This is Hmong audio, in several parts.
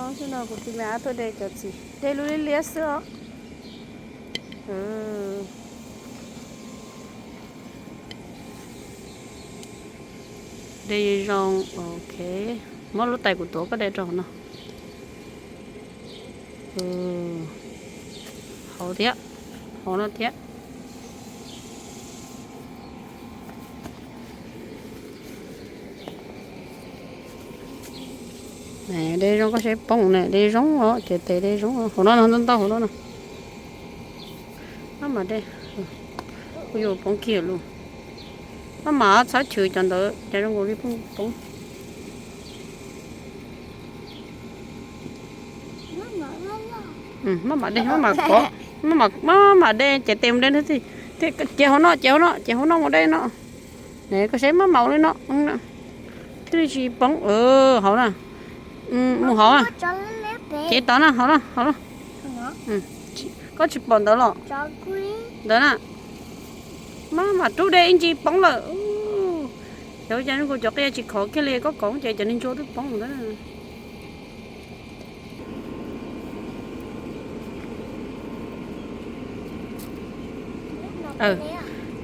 Xwb no kuv tus me ab tuaj de cov txiv, de lub liab liab xwb os. De zoo, ok. Muab lub tais kuv tuav koj de rau hauv no. Hauv thiab, hauv no thiab. De zoo koj saib poob na, de zoo os, ces tes de zoo os. Hauv no no, ntau ntau hauv no no. Maj mam de, kuv yuav poob kiag lus. Maj mam txhob chwv cov ntawd, cov zoo nkaus li poob poob. Maj mam de, maj mam kov, maj mam, maj mam de ces tes mus de thiab. Ces hauv no, ces hauv no, ces hauv no mus de no. Ne koj saib maj mam ua li no, twb tsis poob hauv na. Mus hauv na. Ces tod na, hauv na, hauv na. Koj tsis pom ntawd los? Ntawd na. Maj mam rub de ib ntsis poob lawm. Cov, cov zoo nkaus cov qia tsis khov kiag li, koj kov ces cov niag ntsuab twb poob ntawd.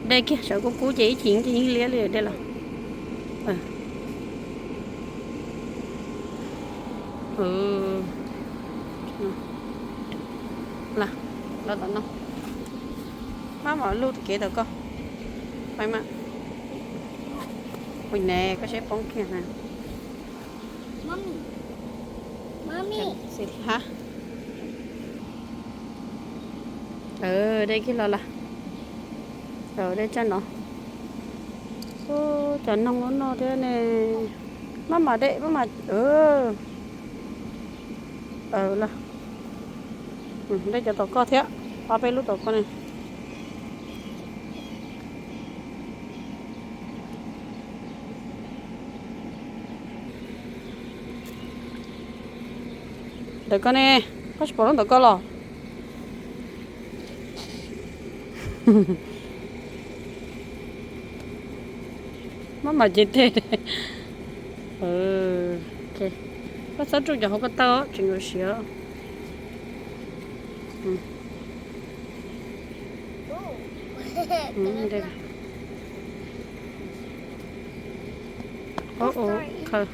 De kiag, sawv kub kub ces ib chim ces yeej liab li de los. Los tom no. Maj mam lug kev tom koj. Ui ne, koj saib poob kiag na. Xwb hab. De kiag los lawm. De tsaj no. Cov noog ua no thiab ne. Maj mam de, maj mam. Los, de cov tom koj thiab, ob peb lub tom koj ne. Ntawm koj ne, koj tsis pom lub ntawm koj los? Maj mam cev teg. Koj txhob rub cov hauv ko taw, tseem yuav siav. Khaws.